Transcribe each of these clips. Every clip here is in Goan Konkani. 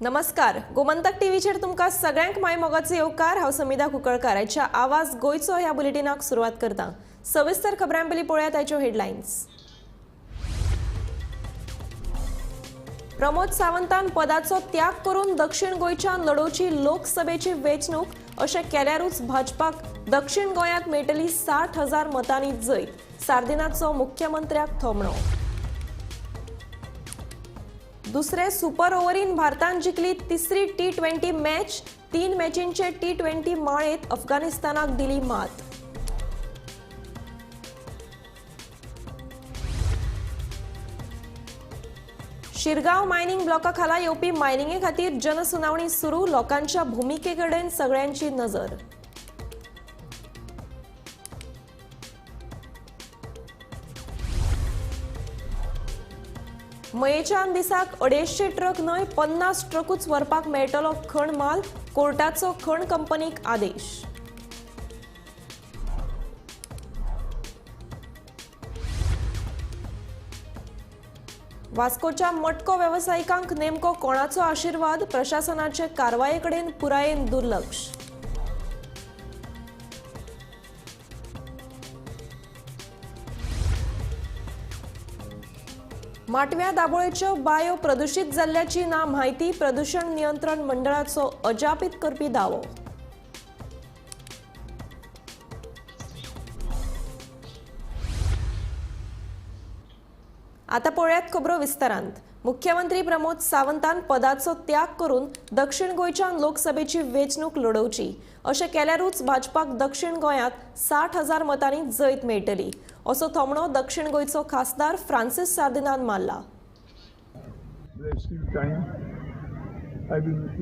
नमस्कार, गोमंतक टीव्हीचेर तुमकां सगळ्यांक माय मोगाचो येवकार. हांव समिधा कुंकळकार. आयच्या आवाज गोंयचो ह्या बुलेटिनाक सुरवात करता. सविस्तर खबरां पयलीं पळोवया आयच्यो हेडलायन्स. प्रमोद सावंतान पदाचो त्याग करून दक्षिण गोंयच्यान लढोवची लोकसभेची वेंचणूक. अशें केल्यारूच भाजपाक दक्षिण गोंयांत मेळटली 60,000 मतांनी जैत. सार्दिनाचो मुख्यमंत्र्याक थोमणो. दुसरे सुपर ओव्हरीन भारतान जिखली तिसरी T20 match. 3 मॅचींचे T20 माळेत अफगाणिस्तानाक दिली मात. शिरगांव मायनिंग ब्लॉका खाला येवपी मायनिंगे खातीर जनसुनावणी सुरू. लोकांच्या भुमिके कडेन सगळ्यांची नजर. मयेच्या दिसाक 250 ट्रक न्हय 50 ट्रकूच व्हरपाक मेळटलो खण माल. कोर्टाचो खण कंपनीक आदेश. वास्कोच्या मटको वेवसायिकांक नेमको कोणाचो आशिर्वाद? प्रशासनाचे कारवाये कडेन पुरायेन दुर्लक्ष. माटव्या दाबोळेच्यो बायो प्रदूषित जाल्ल्याची ना म्हायती. प्रदूषण नियंत्रण मंडळाचो अजापित करपी दावो. आता पळयात खबरो विस्तारांत. मुख्यमंत्री प्रमोद सावंतान पदाचो त्याग करून दक्षिण गोंयच्यान लोकसभेची वेंचणूक लढोवची. अशें केल्यारूच भाजपाक दक्षिण गोंयांत 60,000 मतांनी जैत मेळटली, असो थोमणो दक्षिण गोंयचो खासदार फ्रांसीस सार्दिनान मारला.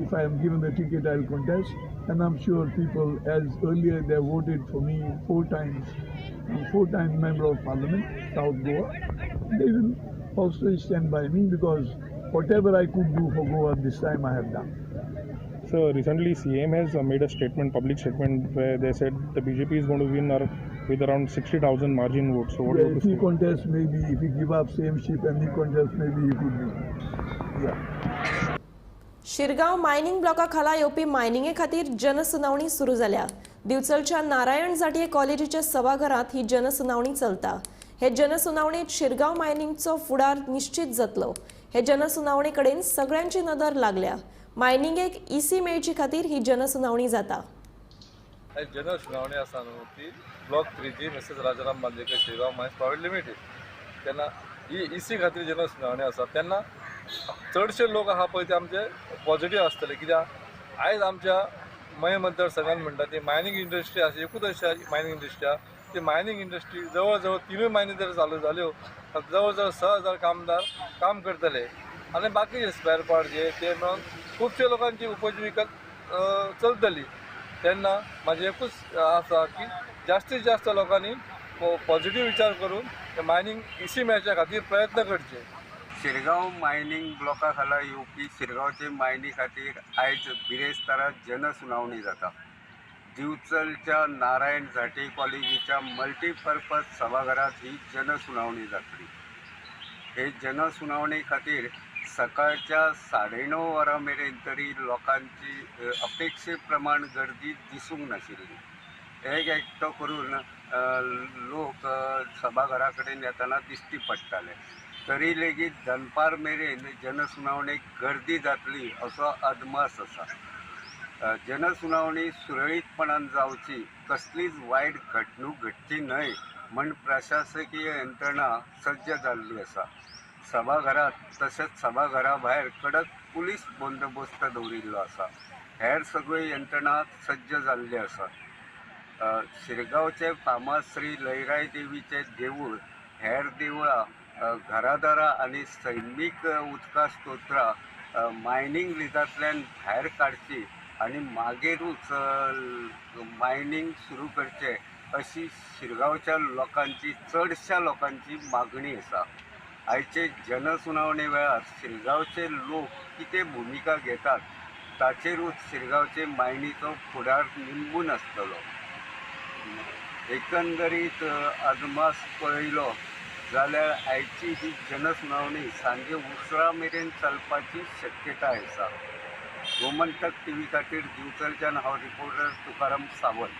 If I am given the ticket, I will contest, and I'm sure people, as earlier they voted for me 4 times, I'm 4-time member of Parliament, South Goa. They will also stand by me because whatever I could do for Goa this time I have done. So recently CM has made a statement, public statement, where they said the BJP is going to win with around 60,000 margin votes. So what do you if he contests, maybe if he give up same ship and he contests, maybe he could win. Yeah. Shirgaon mining ब्लॉका खाला येवपी मायनिंगे खातीर जनसुनावणी सुरू जाल्या. दिवचलच्या नारायण झांटये कॉलेजीच्या सभाघरांत ही जनसुनावणी चलता. हे जनसुनावणेत शिरगांव मायनिंगचो फुडार निश्चित जातलो. हे जनसुनावणे कडेन सगळ्यांची नदर लागल्या. मायनिंगेक इसी मेळची खातीर ही जनसुनावणी जाता. जनसुनावणी आसा न्हू ती block 3G Mrs Rajaram Mandrekar Shirgaon mines private limited. तेन्ना ही इसी खातीर जनसुनावणी आसा. तेन्ना चडशे लोक आहा पळय ते आमचे पॉझिटीव आसतले, कित्याक आयज आमच्या मये मतदारसंघान म्हणटा ती मायनींग इंडस्ट्री आसा, एकूच अशी मायनींग इंडस्ट्री आसा. ती मायनींग इंडस्ट्री जवळ जवळ 3 मायनी जर चालू जाल्यो जवळ जवळ 6,000 कामदार काम करतले आनी बाकीचे स्पेअर पार्ट जे ते मेळून खुबशे लोकांची उपजिविका चलतली. तेन्ना म्हाजें एकूच आसा की जास्तीत जास्त लोकांनी पॉझिटीव विचार करून मायनींग इसी मेळच्या खातीर प्रयत्न करचे. शिरगांव मायनींग ब्लॉका खाला येवपी शिरगांवचे मायनी खातीर आयज बिरेस्तारा जनसुनावणी जाता. दिवचलच्या नारायण झांटये कॉलेजीच्या मल्टीपर्पज सभाघरांत ही जनसुनावणी जातली. हे जनसुनावणी खातीर सकाळच्या 9:30 वरां मेरेन तरी लोकांची अपेक्षे प्रमाण गर्दी दिसूंक नाशिल्ली. एक एकटो करून लोक सभाघरा कडेन येतना दिश्टी पडटाले. तरी लेगीत दनपार मेरेन जनसुनावणेक गर्दी जातली असो अदमास आसा. जनसुनावणी सुरळीतपणान जावची, कसलीच वायट घडणूक घडची न्हय म्हण प्रशासकीय यंत्रणा सज्ज जाल्ली आसा. सभाघरांत तशेंच सभाघरा भायर कडक पुलीस बंदोबस्त दवरिल्लो आसा. हेर सगळ्यो यंत्रणा सज्ज जाल्ली आसा. शिरगांवचे फामाद श्री लयराय देवीचें देवूळ, हेर देवळां, घरादारां आनी सैमीक उदका स्तोत्रां मायनींग लिजांतल्यान भायर काडची आनी मागीरूच मायनींग सुरू करचें अशी शिरगांवच्या लोकांची, चडश्या लोकांची मागणी आसा. आयचे जनसुनावणे वेळार शिरगांवचे लोक कितें भुमिका घेतात ताचेरूच शिरगांवचे मायनीचो फुडार निंबून आसतलो. एकंदरीत अदमास पळयलो जाल्यार आयची ही जनसुनावणी सांजे उसरां मेरेन चलपाची शक्यताय आसा. गोमंतक टीव्ही खातीर दिवचलच्यान हांव रिपोर्टर तुकाराम सावंत.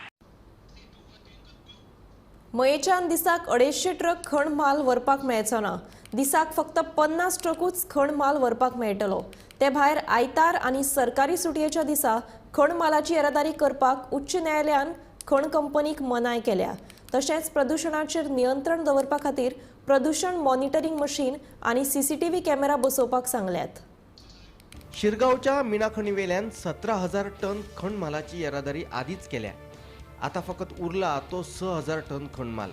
मयेच्यान दिसाक 250 ट्रक खण म्हाल व्हरपाक मेळचो ना. दिसाक फक्त 50 ट्रकूच खण म्हाल व्हरपाक मेळटलो. ते भायर आयतार आनी सरकारी सुटयेच्या दिसा खण म्हालाची येरादारी करपाक उच्च न्यायालयान खण कंपनीक मनाय केल्या. तशेंच प्रदुशणाचेर नियंत्रण दवरपा खातीर प्रदुशण मॉनिटरींग मशीन आनी सीसीटीव्ही कॅमेरा बसोवपाक सांगल्यात. शिरगांवच्या मिनाखणीवेल्यान 17,000 टन खण म्हालाची येरादारी आदींच केल्या. आतां फकत उरला तो 6,000 टन खणमाल.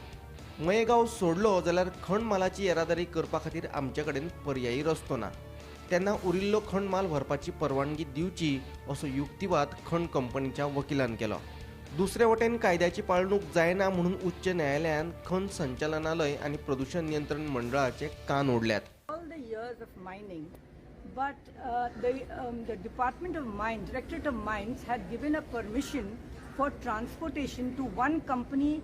मयेगांव सोडलो जाल्यार खण म्हालाची येरादारी करपा खातीर आमचे कडेन पर्यायी रस्तो ना. तेन्ना उरिल्लो खणमाल व्हरपाची परवानगी दिवची असो युक्तिवाद खण कंपनीच्या वकिलान केलो. दुसरे वटेन कायद्याची पाळणूक जायना म्हणून उच्च न्यायालयान खण संचालनालय आनी प्रदूषण नियंत्रण मंडळाचे कान ओडल्यात. All the years of mining, but the Department of Mines, Directorate of Mines had given a permission for transportation to one company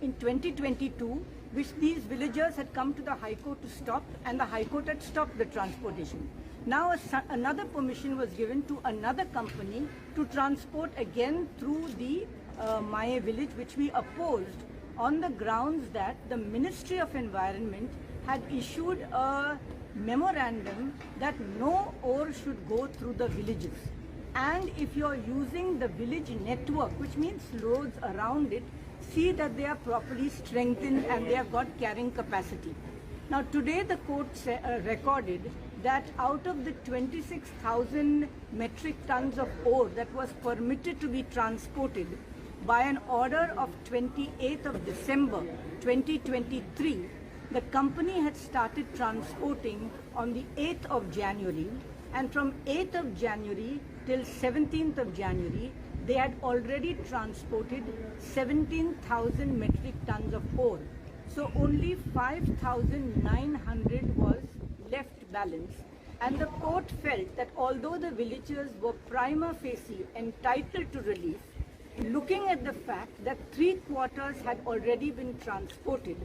in 2022, which these villagers had come to the High Court to stop, and the High Court had stopped the transportation. Now another permission was given to another company to transport again through the Maye village, which we opposed on the grounds that the Ministry of Environment had issued a memorandum that no ore should go through the villages. And if you are using the village network, which means roads around it, see that they are properly strengthened and they have got carrying capacity. Now today the court recorded that out of the 26,000 metric tons of ore that was permitted to be transported by an order of 28th of December 2023, the company had started transporting on the 8th of January, and from 8th of January till 17th of January, they had already transported 17,000 metric tons of ore. So only 5,900 was left balance, and the court felt that although the villagers were prima facie entitled to relief, looking at the fact that 3/4 had already been transported,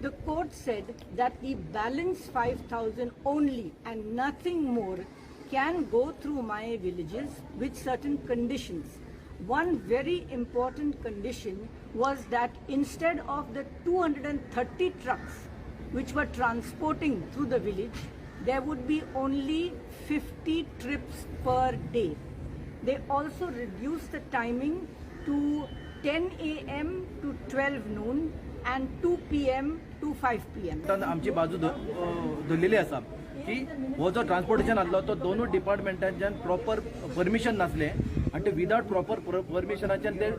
the court said that the balance 5,000 only and nothing more can go through Maye villages with certain conditions. One very important condition was that instead of the 230 trucks which were transporting through the village, there would be only 50 trips per day. They also reduced the timing to 10 a.m. to 12 noon and 2 p.m. to 5 p.m. आमची बाजू धरलेली आसा की हो जो ट्रान्सपोर्टेशन आसलो तो दोनूय डिपार्टमेंटांच्यान प्रॉपर परमिशन नासलें आनी ते विदाउट प्रॉपर परमिशनाच्यान ते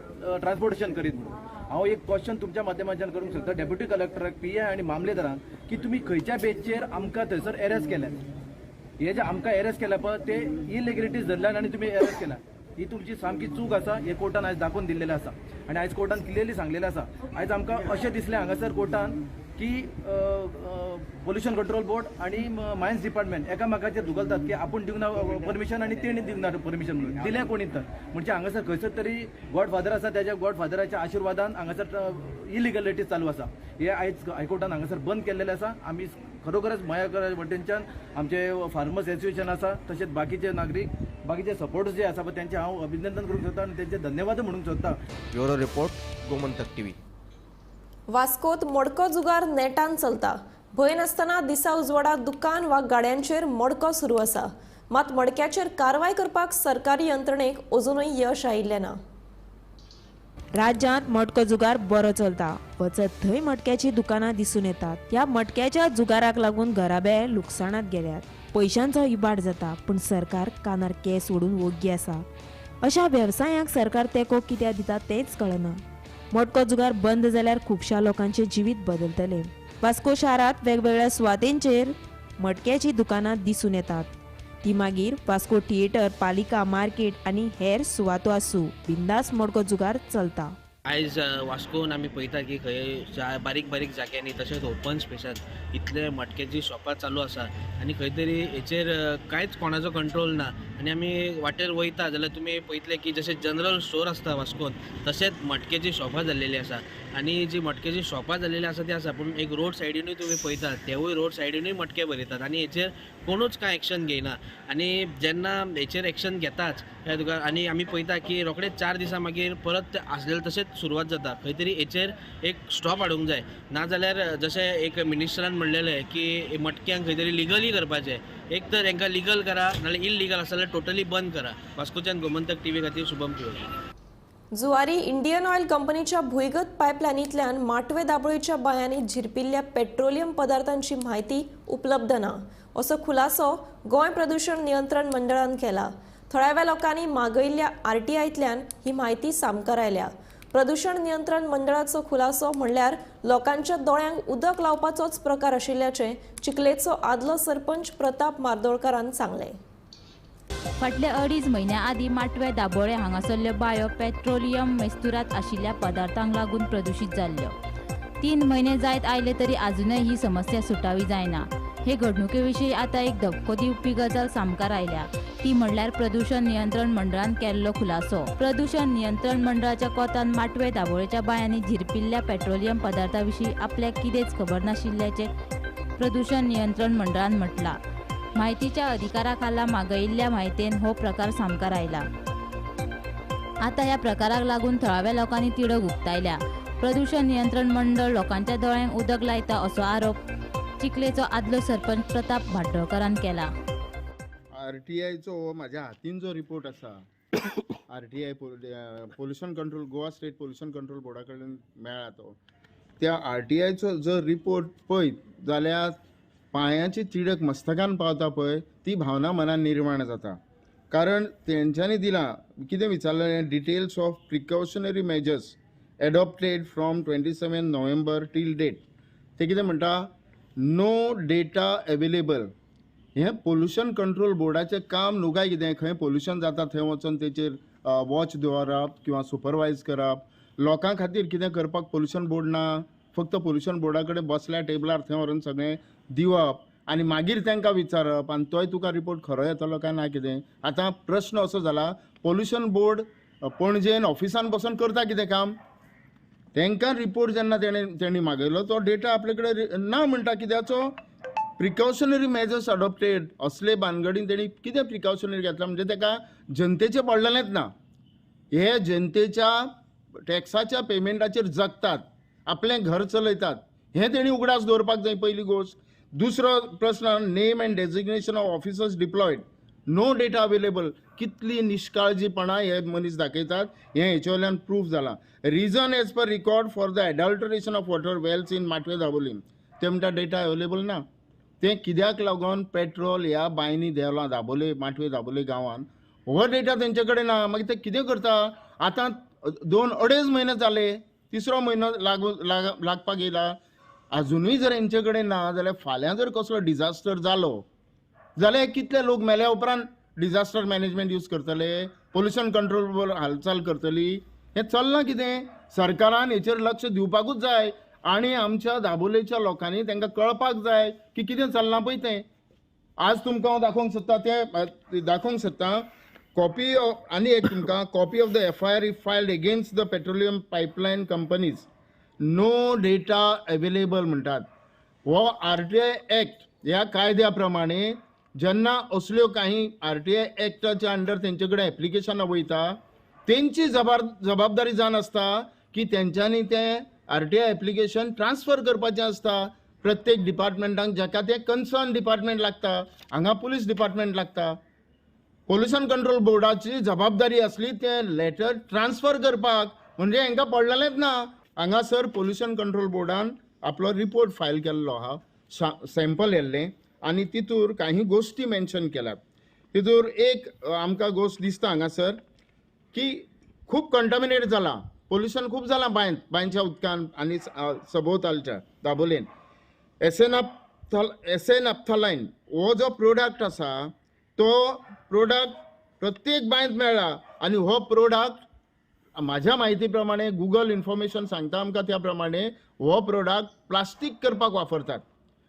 ट्रान्सपोर्टेशन करीत म्हणून. हांव एक क्वेश्चन तुमच्या माध्यमांच्यान करूंक शकता डेप्युटी कलेक्टराक, पी I आनी मामलेदारांक की तुमी खंयच्या बेजचेर आमकां थंयसर एरेस्ट केल्यात. हे जे आमकां एरेस्ट केल्या पळय ते इलिगलिटीज धरल्यान आनी तुमी एरेस्ट केल्या, ही तुमची सामकी चूक आसा. हे कोर्टान आयज दाखोवन दिल्लेलें आसा आनी आयज कोर्टान क्लियरली सांगलेलें आसा. आयज आमकां अशें दिसलें हांगासर कोर्टान की पोल्युशन कंट्रोल बोर्ड आनी मायन्स डिपार्टमेंट एकामेकाचेर धुकलतात की आपूण दिवंक ना परमिशन आनी तेणी दिवंक ना परमिशन म्हणून दिलें कोणी तर. म्हणजे हांगासर खंयसर तरी गॉड फादर आसा, त्याच्या गॉड फादराच्या आशिर्वादान हांगासर इलिगलिटी चालू आसा. हे आयज हायकोर्टान हांगासर बंद केल्लेलें आसा. आमी खरोखरच मयाकर वटेनच्यान आमचे फार्मर्स एसोसिएशन आसा, तशेंच बाकीचे नागरीक, बाकीचे सपोर्टर्स जे आसा पळय तेंचें हांव अभिनंदन करूंक सोदता आनी तेंचें धन्यवाद म्हणूंक सोदता. Bureau report, Gomantak TV. वास्कोत मडको जुगार नेटान चलता. भंय नासतना दिसा उजवाडा दुकान वा गाड्यांचेर मडको सुरू आसा. मात मडक्याचेर कारवाय करपाक सरकारी यंत्रणेक अजुनूय यश आयिल्लें ना. राज्यांत मटको जुगार बरो चलता. वचत थंय मटक्याची दुकानां दिसून येतात. ह्या मटक्याच्या जुगाराक लागून घराबे लुकसाणांत गेल्यात, पयशांचो इबाड जाता, पूण सरकार कानार केस ओडून वोग्गी आसा. अशा वेवसायांक सरकार तेंको कित्याक दिता तेंच कळना. मटको जुगार बंद जाल्यार खुबश्या लोकांचें जिवीत बदलतलें. वास्को शारांत वेगवेगळ्या सुवातेंचेर मटक्याची दुकानां दिसून येतात. ती मागीर वास्को थिएटर, पालिका मार्केट आनी हेर सुवातो आसूं, बिंदास मडको जुगार चलता. आयज वास्कोन आमी पळयता की खंय बारीक बारीक जाग्यांनी तशेंच ओपन स्पेसांत इतले मटक्याची शॉपां चालू आसा आनी खंय तरी हेचेर कांयच कोणाचो कंट्रोल ना आनी आमी वाटेर वयता जाल्यार तुमी पळयतले की जशें जनरल स्टोर आसता वास्कोन तशेंच मटक्याची शॉपां जाल्लेली आसा आनी जी मटक्याची शॉपां जाल्लेली आसा ती आसा, पूण एक रोड सायडीनूय तुमी पळयतात तेवूय रोड सायडीनूय मटके भरयतात आनी हेचेर कोणूच कांय एक्शन घेयना. आनी जेन्ना हेचेर एक्शन घेताच तुका आनी आमी पळयता की रोखडेच 4 दिसां मागीर परत आसलेले तशेंच सुरवात जाता. खंय तरी हेचेर एक स्टॉप हाडूंक जाय, नाजाल्यार जशें एक मिनिस्टरान म्हणलेलें की मटक्यांक खंय तरी लिगली करपाचें, एक तर हेंकां लिगल करा नाजाल्यार इलिगल आसा जाल्यार टोटली बंद करा. वास्कोच्यान गोमंतक टीव्ही खातीर शुभम तिवारी. जुवारी इंडियन ऑयल कंपनीच्या भुंयगत पायपलायनींतल्यान माटवे दाबोळीच्या बांयांनी झिरपिल्ल्या पेट्रोलियम पदार्थांची म्हायती उपलब्ध ना असो खुलासो गोंय प्रदूषण नियंत्रण मंडळान केला. थळाव्या लोकांनी मागयिल्ल्या आरटीआयतल्यान ही म्हायती सामकार आयल्या. प्रदूषण नियंत्रण मंडळाचो खुलासो म्हणल्यार लोकांच्या दोळ्यांक उदक लावपाचोच प्रकार आशिल्ल्याचें चिखलेचो आदलो सरपंच प्रताप मार्दोळकारान सांगलें. फाटले 2.5 म्हयन्या आदीं माटवे दाबोळे हांगासरल्यो बायो पेट्रोलियम मेस्तुरात आशिल्ल्या पदार्थांक लागून प्रदूशीत जाल्ल्यो. 3 म्हयने जायत आयले तरी आजुनय ही समस्या सुटावी जायना. हे घडणुके विशीं आतां एक धपको दिवपी गजाल सामकार आयल्या, ती म्हणल्यार प्रदूषण नियंत्रण मंडळान केल्लो खुलासो. प्रदूषण नियंत्रण मंडळाच्या कोतान माटवे दाबोळेच्या बायांनी झिरपिल्ल्या पेट्रोलियम पदार्था विशीं आपल्याक कितेंच खबर नाशिल्ल्याचें प्रदूषण नियंत्रण मंडळान म्हटलां. म्हायतीच्या अधिकारा खाला मागयिल्ल्या म्हायतेन हो प्रकार सामकार आयला. आतां ह्या प्रकाराक लागून थळाव्या लोकांनी तिडक उक्तायल्या. प्रदूषण नियंत्रण मंडळ लोकांच्या दोळ्यांक उदक लायता असो आरोप चिखलेचो आदलो सरपंच प्रताप भाटोळकरान केला. आरटीआयचो हो म्हाज्या हातीन जो रिपोर्ट आसा, RTI pollution control Goa state pollution control बोर्डा कडल्यान मेळ्ळा तो, त्या आरटीआयचो जर रिपोर्ट पळयत जाल्यार पांयाची तिडक मस्तकान पावता पळय ती भावना मनान निर्माण जाता. कारण तेंच्यांनी दिलां कितें विचारलें, details of precautionary measures adopted from 27 November till date. ते कितें म्हणटा, नो डेटा अवेलेबल. हें पोल्युशन कंट्रोल बोर्डाचें काम न्हू काय कितें, खंय पोल्युशन जाता थंय वचोन तेचेर वॉच दवरप किंवा सुपरवायज करप, लोकां खातीर कितें करपाक पोल्युशन बोर्ड ना. फक्त पोल्युशन बोर्डा कडेन बसल्या टेबलार थंय व्हरून सगळें दिवप आनी मागीर तांकां विचारप आनी तोय तुका रिपोर्ट खरो येतलो काय ना कितें. आतां प्रश्न असो जाला, पोल्युशन बोर्ड पणजेन ऑफिसान बसून करता कितें काम? तांकां रिपोर्ट जेन्ना तेणी मागयलो तो डेटा आपले कडेन ना म्हणटा. कित्याचो प्रिकॉशनरी मेजर्स अडॉप्टेड असले बानगडीन तेणी कितें प्रिकॉशनरी घेतला म्हणजे ताका जनतेचें पडलेलेंच ना. हे जनतेच्या टॅक्साच्या पेमेंटाचेर जगतात, आपलें घर चलयतात, हें तेणी उगडास दवरपाक जाय पयली गोश्ट. दुसरो प्रश्न, name and designation of officers deployed, no data available. कितली निष्काळजीपणा हे मनीस दाखयतात हें हेचे वयल्यान प्रूफ जालां. Reason as per record for the adulteration of water wells in Matve Dabolim, ते म्हणटा डेटा अवेलेबल ना. तें कित्याक लागून पेट्रोल ह्या बांयनी देंवलां दाबोले माटवे दाबोले गांवान, हो डेटा तेंचे कडेन ना. मागीर ते कितें करता? आतां 2-2.5 म्हयने जाले, तिसरो म्हयनो लागपाक येयला, आजुनूय जर हेंचे कडेन ना जाल्यार फाल्यां जर कसलो डिजास्टर जालो जाल्यार कितले लोक मेल्या उपरांत डिजास्टर मॅनेजमेंट यूज करतले, पोल्युशन कंट्रोल बोर्ड हालचाल करतली. हें चल्लां कितें? सरकारान हेचेर लक्ष दिवपाकूच जाय आनी आमच्या दाबोलेच्या लोकांनी तांकां कळपाक जाय की कितें चल्लां पळय तें. आज तुमकां हांव दाखोवंक सोदता, तें दाखोवंक सोदता कॉपी आनी एक तुमकां copy of the FIR if filed against the petroleum pipeline companies, no data available म्हणटात. हो आरटीआय एक्ट ह्या कायद्या प्रमाणे जेन्ना असल्यो काही आरटीआय एक्टाच्या अंडर तेंचे कडेन एप्लिकेशनां वयता, तेंची जबाबदारी जावन आसता की तेंच्यांनी तें आरटीआय एप्लिकेशन ट्रान्सफर करपाचें आसता प्रत्येक डिपार्टमेंटाक, जाका तें कन्सर्न डिपार्टमेंट लागता. हांगा पुलीस डिपार्टमेंट लागता. पोल्युशन कंट्रोल बोर्डाची जबाबदारी आसली तें लेटर ट्रान्सफर करपाक, म्हणजे हांकां पडलेलेंच ना. हांगासर पोल्युशन कंट्रोल बोर्डान आपलो रिपोर्ट फायल केल्लो आहा, सॅम्पल येल्लें आनी तितूर काही गोश्टी मेन्शन केल्यात. तितूर एक आमकां गोश्ट दिसता हांगासर की खूब कंटामिनेट जालां, पोल्युशन खूब जालां बांयंत, बांयच्या उदकान आनी सभोवतालच्या दाबोलेन. एसेनाप्थलायन हो जो प्रोडक्ट आसा तो प्रोडक्ट प्रत्येक बांयंत मेळ्ळा आनी हो प्रोडक्ट म्हाज्या म्हायती प्रमाणे गुगल इन्फॉर्मेशन सांगता आमकां त्या प्रमाणे हो प्रोडक्ट प्लास्टीक करपाक वापरतात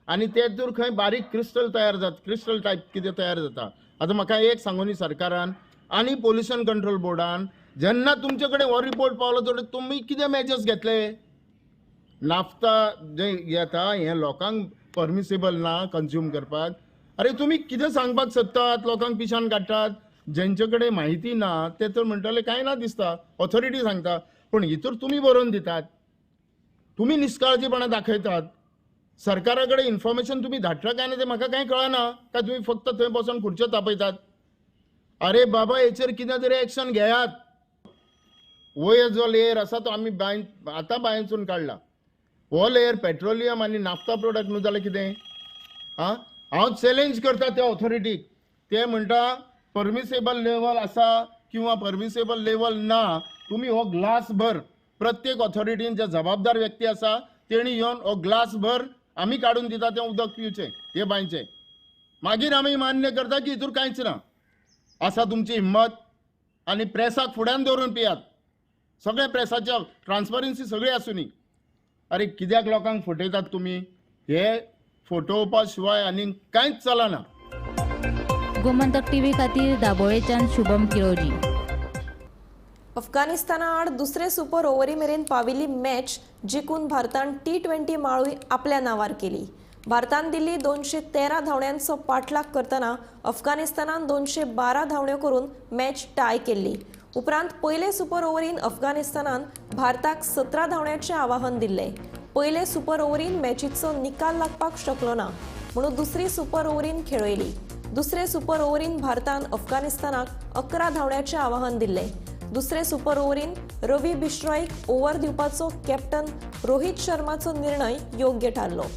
आनी तेतूर खंय बारीक क्रिस्टल तयार जाता, क्रिस्टल टायप कितें तयार जाता. आतां म्हाका एक सांगूनी सरकारान आनी पोल्युशन कंट्रोल बोर्डान, जेन्ना तुमचे कडेन हो रिपोर्ट पावलो तर तुमी कितें मेजर्स घेतले? नाफ्ता जे येता हें लोकांक परमिसेबल ना कंज्यूम करपाक. अरे तुमी कितें सांगपाक सोदतात? लोकांक पिशान काडटात. जेंचे कडेन म्हायती ना ते तर म्हणटले कांय ना दिसता, ऑथॉरिटी सांगता, पूण हितूर तुमी बरोवन दितात, तुमी निश्काळजीपणां दाखयतात. सरकारा कडेन इन्फॉर्मेशन तुमी धाडटा काय ना तें म्हाका कांय कळना, काय तुमी फक्त थंय बसून खुर्च्यो तापयतात? अरे बाबा, हेचेर कितें तरी एक्शन घेयात. वयर जो लेयर आसा तो आमी बांय आतां बांयसून काडला, हो लेयर पेट्रोलियम आनी नाफ्ता प्रोडक्ट न्हू जाल्यार कितें? आं, हांव चॅलेंज करता त्या ऑथॉरिटीक. ते म्हणटा परमिसेबल लेवल आसा किंवा परमिसेबल लेवल ना, तुमी हो ग्लास भर प्रत्येक ऑथॉरिटीन जे जबाबदार व्यक्ती आसा तेणी येवन हो ग्लास भर आमी काडून दिता तें उदक पिवचें हे बांयचें, मागीर आमी मान्य करता की हितूर कांयच ना. आसा तुमची हिम्मत आनी प्रेसाक फुड्यान दवरून पियात, सगळें प्रेसाच्या ट्रान्सपरन्सी सगळी आसूनी. अरे कित्याक लोकांक फटयतात तुमी? हे फटोवपा शिवाय आनी कांयच चलना. गोमंतक टीव्ही खातीर दाबोळेच्यान शुभम किरोजी. अफगाणिस्ताना आड दुसरे सुपर ओव्हरी मेरेन पाविल्ली मॅच जिखून भारतान T20 माळूय आपल्या नांवार केली. भारतान दिल्ली 213 धांवड्यांचो पाठलाग करतना अफगाणिस्तानान 212 धांवड्यो करून मॅच टाय केल्ली. उपरांत पयले सुपर ओव्हरीन अफगाणिस्तानान भारताक 17 धांवड्याचें आवाहन दिल्लें. पयले सुपर ओव्हरीन मॅचीचो निकाल लागपाक शकलो ना म्हणून दुसरी सुपर ओव्हरीन खेळयली. दुसरे सुपर ओव्हरीन भारतान अफगाणिस्तानाक 11 धांवड्याचें आवाहन दिल्लें. दुसरे सुपर ओव्हरीन रवी बिश्नोईक ओव्हर दिवपाचो कॅप्टन रोहित शर्माचो निर्णय योग्य थारलो.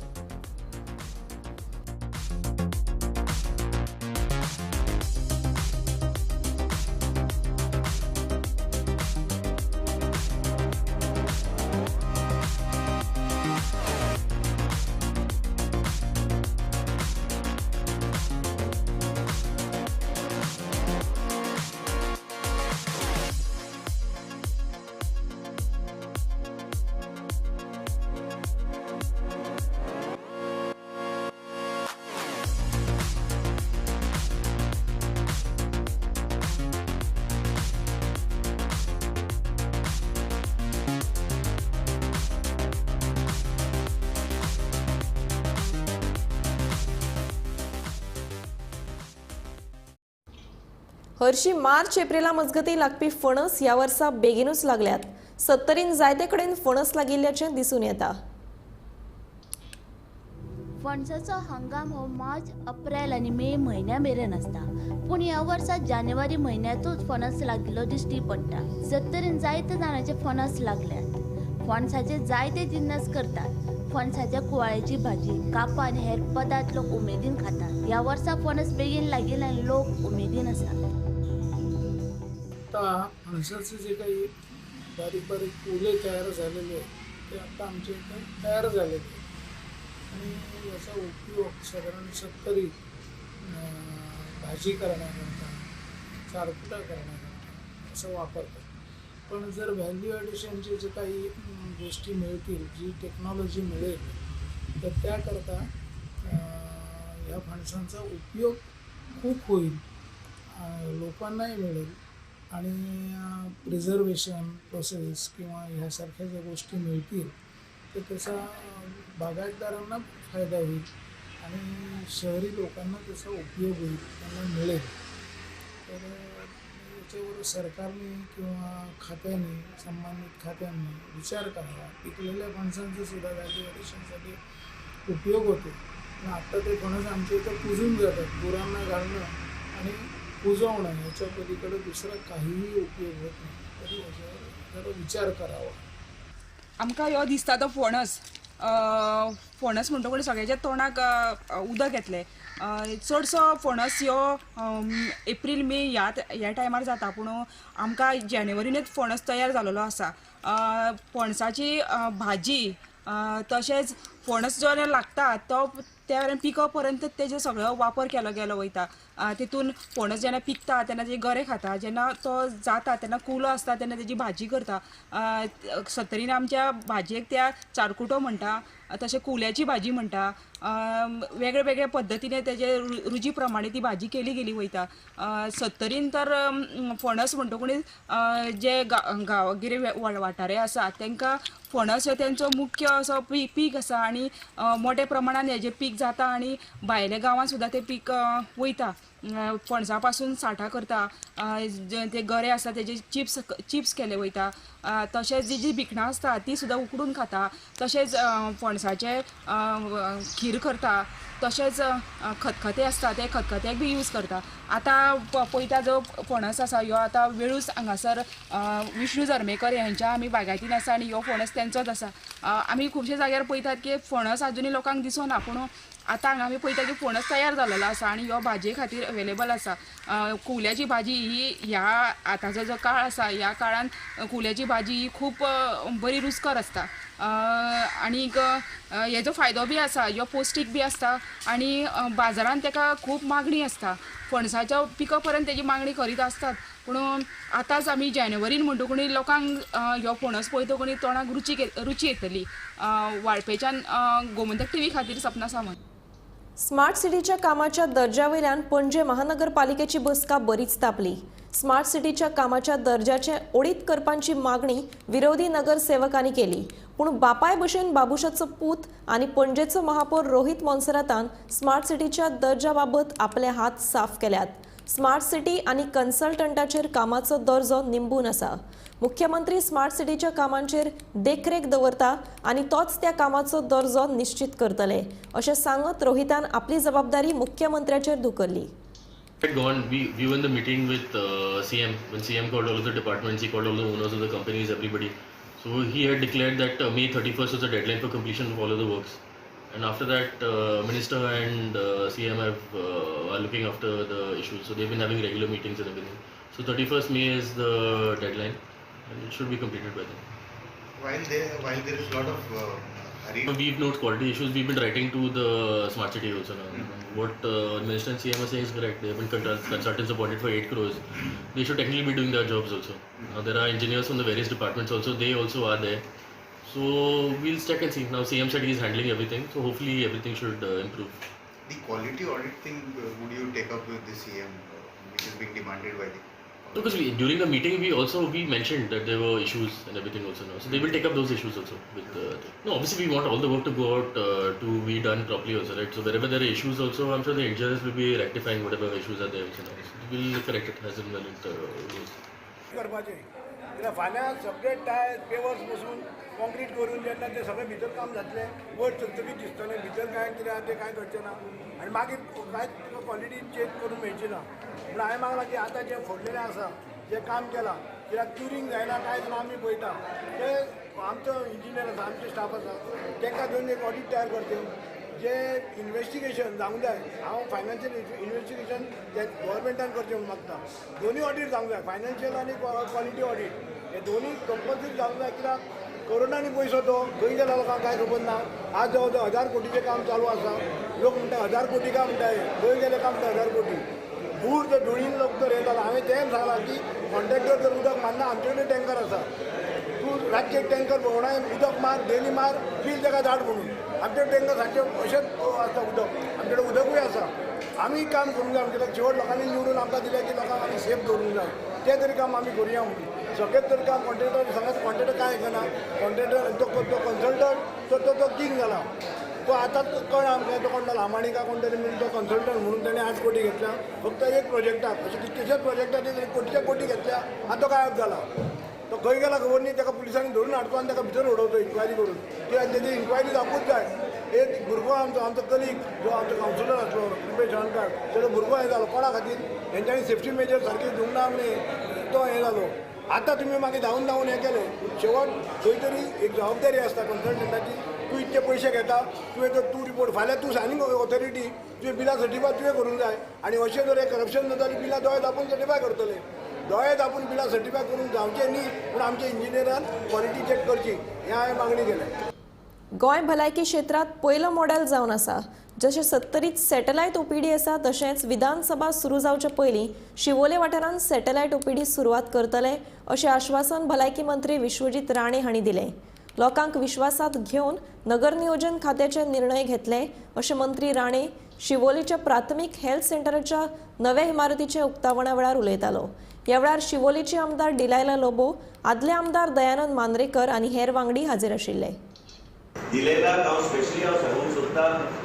हरशी मार्च एप्रिला मजगती लागपी फणस ह्या वर्सा बेगीनूच लागल्यात. सत्तरीन जायते कडेन फणस लागिल्ल्याचें दिसून येता. फणसाचो हंगाम हो मार्च, अप्रेल आनी मे म्हयन्या मेरेन आसता, पूण ह्या वर्सा जानेवारी म्हयन्यांतूच फणस लागिल्लो दिश्टी पडटा. सत्तरीन जायते जाणांचे फणस लागल्यात. फणसाचे जायते जिन्नस करतात. फणसाच्या कुवाळ्याची भाजी, कापां आनी हेर पदार्थ लोक उमेदीन खातात. ह्या वर्सा फणस बेगीन लागिल्ल्यान लोक उमेदीन आसात. आता फणसाचे जे काही बारीक बारीक कोले तयार झालेले आहेत ते आता आमच्या इथे तयार झालेले आहेत आणि याचा उपयोग साधारण सत्तरी भाजी करण्याकरता, चारपुटा करण्याकरता असं वापरतात. पण जर व्हॅल्यू ॲडिशनचे जे काही गोष्टी मिळतील, जी टेक्नॉलॉजी मिळेल, तर त्याकरता ह्या फणसांचा उपयोग खूप होईल, लोकांनाही मिळेल आणि प्रिझर्वेशन प्रोसेस किंवा ह्यासारख्या ज्या गोष्टी मिळतील तर त्याचा बागायतदारांना फायदा होईल आणि शहरी लोकांना त्याचा उपयोग होईल, त्यांना मिळेल. तर याच्यावर सरकारने किंवा खात्याने, संबंधित खात्यांनी विचार करावा. पिकलेल्या फणसांचा सुद्धा व्हॅल्यू ॲडिशनसाठी उपयोग होतो, पण आत्ता ते फणस आमच्या इथं कुजून जातात. गुरांना घालणं आणि कुजवणं याच्या पलीकडे दुसरा काहीही उपयोग होत नाही. तरी याच्यावर जरा विचार करावा. आमकां ह्यो दिसता तो फणस, फणस म्हणटकूच सगळ्याच्या तोंडाक उदक येतलें. चडसो फणस ह्यो एप्रील मे ह्या टायमार जाता, पूण आमकां जानेवारीनूच फणस तयार जालेलो आसा. फणसाची भाजी, तशेंच फणस जो लागता तो त्या वेळार पिको पर्यंत तेजो सगळो वापर केलो गेलो वयता. तितून फणस जेन्ना पिकता तेन्ना तेजे गरे खाता, जेन्ना तो जाता तेन्ना कुलो आसता तेन्ना तेजी भाजी करता. सत्तरीन आमच्या भाजयेक त्या चारकुटो म्हणटा, तशें कुल्याची भाजी म्हणटा. वेगळे वेगळे पद्दतीने तेजे रुची प्रमाणे ती भाजी केली गेली वयता. सत्तरीन तर फणस म्हणटकूच जे गांवगिरे वाठारे आसा तांकां फणस हो तेंचो मुख्य असो पीक आसा आनी मोठ्या प्रमाणान हेजें पीक जाता आनी भायल्या गांवांत सुद्दां तें पीक वयता. फणसा पासून साठां करता, ते गरे आसता तेजे चिप्स केले वयता. तशेंच जी जी भिकणां आसता ती सुद्दां उकडून खाता. तशेंच फणसाचें खीर करता. तशेंच खतखतें आसता ते खतखत्याक बी यूज करता. आतां पळयता जो फणस आसा ह्यो आतां वेळूस हांगासर विष्णू जर्मेकर हेंच्या आमी बागायतीन आसा आनी ह्यो फणस तेंचोच आसा. आमी खुबशे जाग्यार पळयतात की फणस आजुनूय लोकांक दिसना, पूण आतां हांगा आमी पळयता की फणस तयार जालेलो आसा आनी ह्यो भाजये खातीर अवेलेबल आसा. कुवल्याची भाजी ही ह्या आतांचो जो काळ आसा ह्या काळान कुवल्याची भाजी ही खूब बरी रुचकर आसता आनीक हेजो फायदो बी आसा, ह्यो पौश्टीक बी आसता आनी बाजारान तेका खूब मागणी आसता. फणसाच्या पिका पर्यंत तेजी मागणी करीत आसतात, पूण आतांच आमी जानेवारीन म्हणटकूच लोकांक ह्यो फणस पळयतकूच तोंडाक रुची येतली. वाळपेच्यान गोमंतक टीव्ही खातीर सपना सावंत. स्मार्ट सिटीच्या कामाच्या दर्जावयल्यान पणजे महानगरपालिकेची बसका बरीच तापली. स्मार्ट सिटीच्या कामाच्या दर्जाचे ओडीत करपाची मागणी विरोधी नगरसेवकांनी केली, पूण बापाय भशेन बाबुशाचो पूत आनी पणजेचो महापौर रोहित मोन्सेरातान स्मार्ट सिटीच्या दर्जा बाबत आपले हात साफ केल्यात. स्मार्ट सिटी आनी कन्सल्टंटाचेर कामाचो दर्जो निंबून आसा. मुख्यमंत्री स्मार्ट सिटीच्या कामांचेर देखरेख दवरता आनी तोच त्या कामाचो दर्जो निश्चित करतले अशें सांगत रोहितान आपली जबाबदारी मुख्यमंत्र्याचेर धुकल्ली. Gone. We were in the meeting with CM. When CM called all of the departments, he called all the owners of the companies, everybody. So he had declared that May 31st was the deadline for completion of all of the works. And after that, Minister and CM are looking after the issues. So they've been having regular meetings and everything. So 31st May is the deadline, and it should be completed by then. While there is a lot of hurry, we've noted quality issues. We've been writing to the smart city also now. What Minister and CM are saying is correct. They have been consultants appointed for 8 crores. They should technically be doing their jobs also. Now there are engineers from the various departments also. They also are there. So we'll check and see. Now CM said he is handling everything. So hopefully everything should improve. The quality audit thing, would you take up with the CM, which is being demanded by the? Because during the meeting we mentioned that there were issues and everything also now. So they will take up those issues also. With the, no, obviously we want all the work to go out to be done properly also, right? So wherever there are issues also, I'm sure the engineers will be rectifying whatever issues are there also now. So we'll correct it as and when it goes. करपाचें कित्याक फाल्यां सगळे टायर पेवर्स बसून कॉन्क्रीट करून जेन्ना तें सगळें भितर काम जातलें वयर चकचकीत दिसतलें, भितर कांय कितें आहा तें कांय कळचें ना आनी मागीर कांय तुका क्वॉलिटी चेक करून मेळची ना. पूण हांवें मागलां की आतां जें फोडलेलें आसा जें काम केलां कित्याक क्युरींग जायना कांय जायना आमी पळयता ते आमचो इंजिनियर आसा आमचे स्टाफ आसा तांकां घेवन एक ऑडीट तयार करचें, जे इन्वेस्टिगेशन जावंक जाय. हांव फायनान्शियल इन्वेस्टिगेशन गव्हर्मेंटान करचें म्हणून मागता. दोनूय ऑडीट जावंक जाय, फायनान्शियल आनी क्वॉलिटी ऑडीट हे दोनूय कंपल्सरी जावंक जाय. कित्याक करोनांनी पयसो तो खंय गेला लोकांक कांय खबर ना. आज जवळ जवळ 1000 कोटीचें काम चालू आसा. लोक म्हणटा 1000 कोटी काय म्हणटा, खंय गेले काय म्हणटा 1000 कोटी. दूर तर धुळीन लोक तर हें जाला. हांवें तें सांगलां की कॉन्ट्रॅक्टर जर उदक मारना, आमचे कडेन टँकर आसा, तूं रातचें एक टँकर भोंवणाय उदक मार, डेली मार, बील ताका धाड म्हणून. आमचे टँकर सारकें अशेंच आसता उदक, आमचे कडेन उदकूय आसा. आमी काम करूंक जाय कित्याक शेवट लोकांनी निवडून आमकां दिलें की लोकांक आमी सेफ दवरूंक जाय, तें तरी काम आमी करुया म्हणून. सगळें तर काम कॉन्ट्रॅक्टर सांगात, कॉन्ट्रॅक्टर कांय आयकना. कॉन्ट्रॅक्टर तो कन्सल्टंट तो किंग जाला. तो आतां कळ्ळा आमकां तो कोण जाला लामाणी काय कोण तरी म्हणून तो कन्सल्टंट म्हणून ताणें 8 कोटी घेतल्या फक्त एक प्रोजेक्टाक. अशें कितलेशेच प्रोजेक्टांनी ताणें कोटीच्या कोटी घेतल्या. आतां तो गायब जाला, तो खंय गेला खबर न्ही. ताका पुलिसांनी धरून हाडचो आनी ताका भितर उडोवचो इन्क्वायरी करून. कित्याक तेजी इन्क्वायरी जावपूच जाय. एक भुरगो आमचो आमचो कलीग जो आमचो कावन्सिलर आसलो रुपेश चवणकार, तेजो भुरगो हें जालो कोणा खातीर हेंच्यांनी सेफ्टी मेजर सारकी दिवंक ना म्हणून तो हें जालो. आतां तुमी मागीर धांवून धांवून हें केलें. शेवट खंय तरी एक जबाबदारी आसता कन्सल्टंटाची. तूं इतके पयशे घेता, तुवें तर तूं रिपोर्ट फाल्यां तूं सायनींग ऑथॉरिटी तुवें बिलां सर्टिफाय तुवें करूंक जाय. आनी अशें जर हें करप्शन जाता जाल्यार बिलां दोळे दापून सर्टिफाय करतले. दोळे दापून बिलां सर्टिफाय करूंक जावचें न्ही, पूण आमच्या इंजिनियरान क्वॉलिटी चॅक करची हें हांवें मागणी केल्या. गोंय भलायकी क्षेत्रांत पयलो मॉडेल जावन आसा. जशें सत्तरीत सॅटलायट ओपीडी आसा तशेंच विधानसभा सुरू जावचे पयलीं शिवोले वाठारांत सॅटलायट ओपीडी सुरवात करतले अशें आश्वासन भलायकी मंत्री विश्वजीत राणे हांणी दिलें. लोकांक विश्वासात घेवन नगर नियोजन खात्याचे निर्णय घेतले अशें मंत्री राणे शिवोलेच्या प्राथमीक हेल्थ सेंटराच्या नव्या इमारतीच्या उक्तावणा वेळार उलयतालो. ह्या वेळार शिवोलेचे आमदार डिलायला लोबो, आदले आमदार दयानंद मांद्रेकर आनी हेर वांगडी हाजीर आशिल्ले. दिलेला हांव स्पेशली हांव सांगूंक सोदता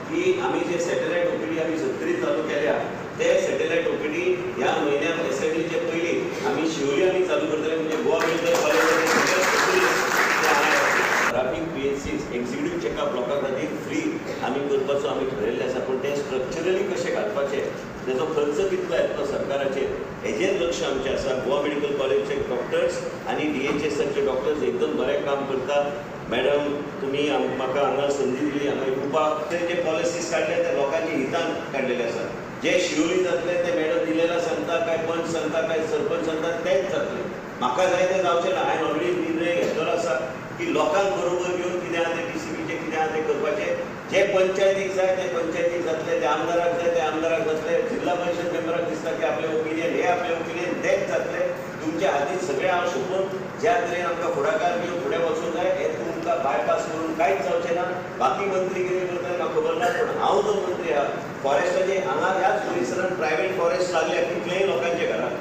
की आमी जे सॅटेलायट ओपीडी आमी सत्तरी चालू केल्या ते सॅटेलायट ओपीडी ह्या म्हयन्याक असेंब्लीचे पयलीं आमी शिवोली आमी चालू करतले. म्हणजे गोवा मेडिकल कॉलेजाचे सगळे स्पेशलिस्ट ते हांगा ट्राफीक पीएचसीज एक्झिक्युटीव चॅकअप लोकां खातीर फ्री आमी करपाचो आमी ठरयल्लें आसा. पूण तें स्ट्रक्चरली कशें घालपाचें, तेजो खर्च कितलो येतलो सरकाराचेर हेजेर लक्ष आमचें आसा. गोवा मेडिकल कॉलेजचे डॉक्टर्स आनी डीएचएसाचे डॉक्टर्स एकदम बरें काम करतात. मॅडम, तुमी म्हाका हांगा संदी दिली हांगा येवपाक. ते जे पॉलिसीज काडले ते लोकांच्या हितान काडलेले आसा. जे शिवोली जातले ते मॅडम दिलेला सांगता, काय पंच सांगता, काय सरपंच सांगता, तेच जातले. म्हाका जाय तें जावचें ना. हांवें ऑलरेडी निर्णय घेतलेलो आसा की लोकांक बरोबर घेवन कितें आहा तें डीसीबीचें कितें आहा तें करपाचें. जे पंचायतीक जाय ते पंचायतीक जातले, ते आमदाराक जाय ते आमदाराक जातले, जिल्हा परिशद मेंबराक दिसता की आपलें ओपिनियन हे आपलें ओपिनियन तेच जातले. तुमच्या हातीन सगळें हांव सोंपून ज्या तरेन आमकां फुडाकार घेवन फुडें वचूंक जाय हें तुमकां बायपास करून कांयच जावचें ना. बाकी मंत्री कितें करता म्हाका खबर ना, पूण हांव जो मंत्री आहा फॉरेस्टाचे हांगा ह्याच परिसरांत प्रायवेट फॉरेस्ट लागल्या कितलेय लोकांच्या घरांत.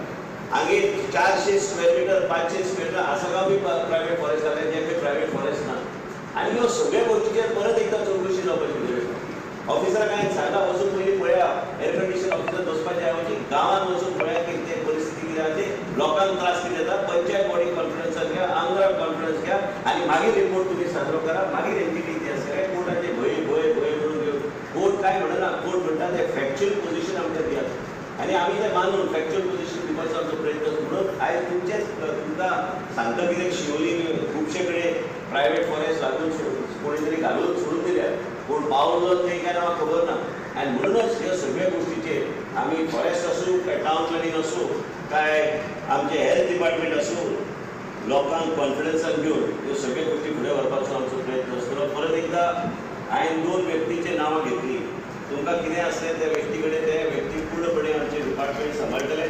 हांगे 400 square metre 500 square metre Assagao बी प्रायवेट फॉरेस्ट लागल्या, जे खंय प्रायवेट फॉरेस्ट ना. आनी ह्यो सगळ्या गोश्टीचेर परत एकदां चवकशी जावपाची गरज आसा. ऑफिसराक हांवें सांगलां वचून पयलीं पळया, एअर कंडिशन ऑफिसर बसपाचे ऐवजी गांवांत वचून पळया की ते परिस्थिती कितें आसा, ते लोकांक त्रास कितें जाता. पंचायत बॉडी कॉन्फरन्साक घ्या, आमदार कॉन्फरन्स घ्या आनी मागीर रिपोर्ट तुमी सादरो करा. मागीर एनजीटी इतिहास काय कोर्टाचे भंय भंय भंय करून घेवन कोर्ट काय म्हणना. कोर्ट म्हणटा ते फॅक्च्युअल पोझिशन आमकां दियात आनी आमी तें मानून फॅक्च्युअल पोझिशन दिवपाचो आमचो प्रयत्न. म्हणून आयज तुमचेच तुमकां सांगता कितें, शिवोली खुबशे कडेन प्रायवेट फॉरेस्ट लागून कोणी तरी घालून सोडून दिल्या, कोण पावलो थंय काय ना म्हाका खबर ना. आनी म्हणूनच ह्या सगळ्या गोश्टीचेर आमी फॉरेस्ट आसूं काय टावन प्लॅनिंग आसूं काय आमचें हेल्थ डिपार्टमेंट आसूं, लोकांक कॉन्फिडन्सान घेवन ह्यो सगळ्यो गोश्टी फुडें व्हरपाचो आमचो प्रयत्न आसतलो. परत एकदां हांवें 2 व्यक्तीचीं नांवां घेतलीं. तुमकां कितें आसलें त्या व्यक्ती कडेन ते व्यक्ती पूर्णपणे आमचें डिपार्टमेंट सांबाळटले.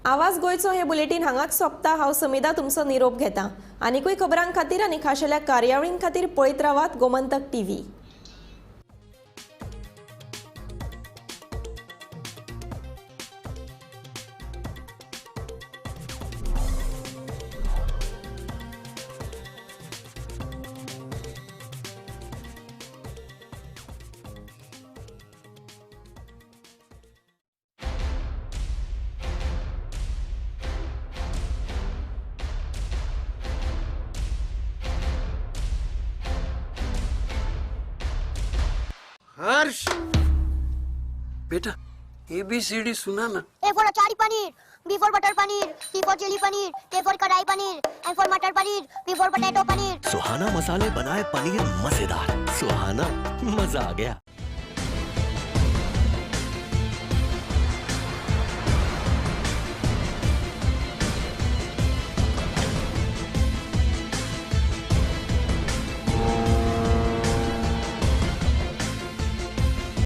आवाज गोंयचो हे बुलेटीन हांगाच सोंपता. हांव समिदा तुमचो निरोप घेता. आनीकूय खबरां खातीर आनी खाशेल्या कार्यावळीं खातीर पळयत रावात गोमंतक टीव्ही. हर्ष बेटा ABCD सुना ना. A for achari paneer, B for butter paneer, C for chilli paneer, K for kadai paneer, M for matar paneer, P for potato paneer. Suhana मसाले बनाए पनीर मजेदार. सुहाना मजा आ गया.